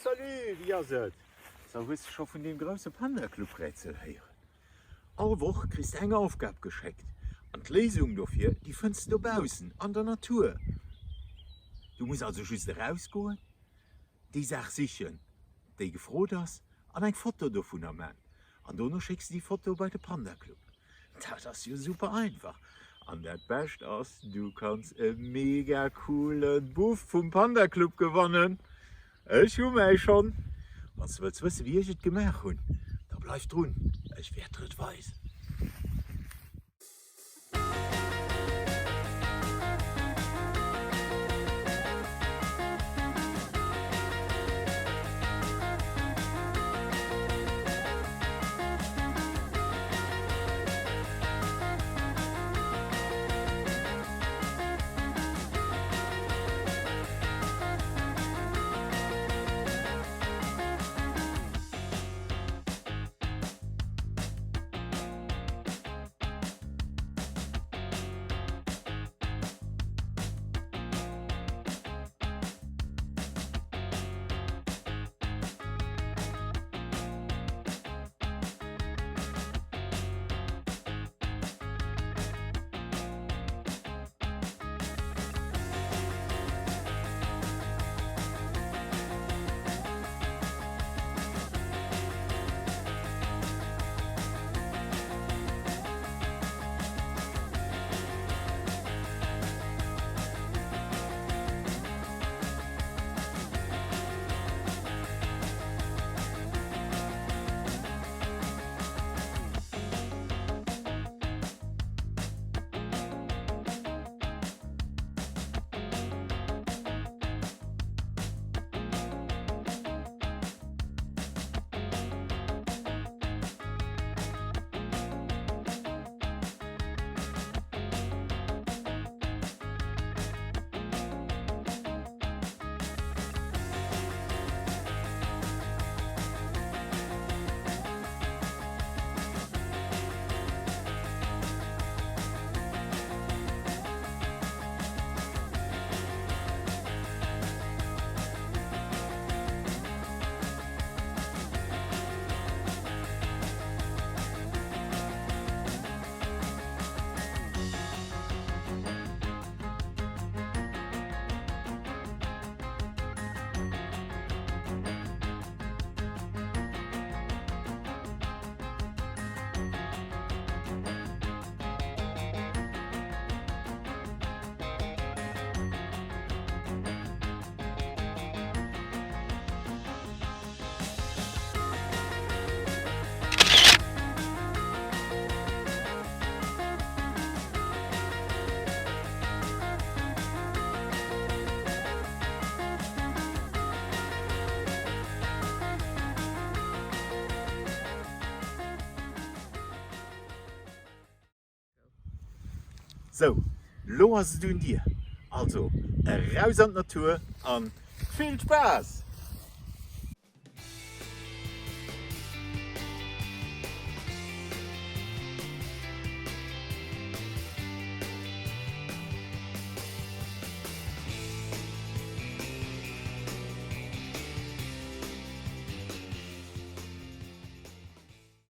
Salut, wéi ass et? So, hues de scho vun deem grousse Panda-Club-Rätsel héieren? All Woch kriss de eng Aufgab geschéckt an d'Léisung dofir, déi fënns de dobaussen an der Natur. Du muss also just erausgoen, déi Saach sichen, déi gefrot ass an eng Foto dovunner man an dono schécks de déi Foto bei de Panda Club. Dat ass jo super einfach an dat bescht ass, du kanns e mega coole Buff vum Panda Club gewannen. Ech hu mäi schonn. Wann s de wëlls wësse wéi ech et gemaach hunn, da bleif drun, ech wäert der et weisen. Sou, lo ass et un dir! Also eraus an d'Natur an vill Spaass!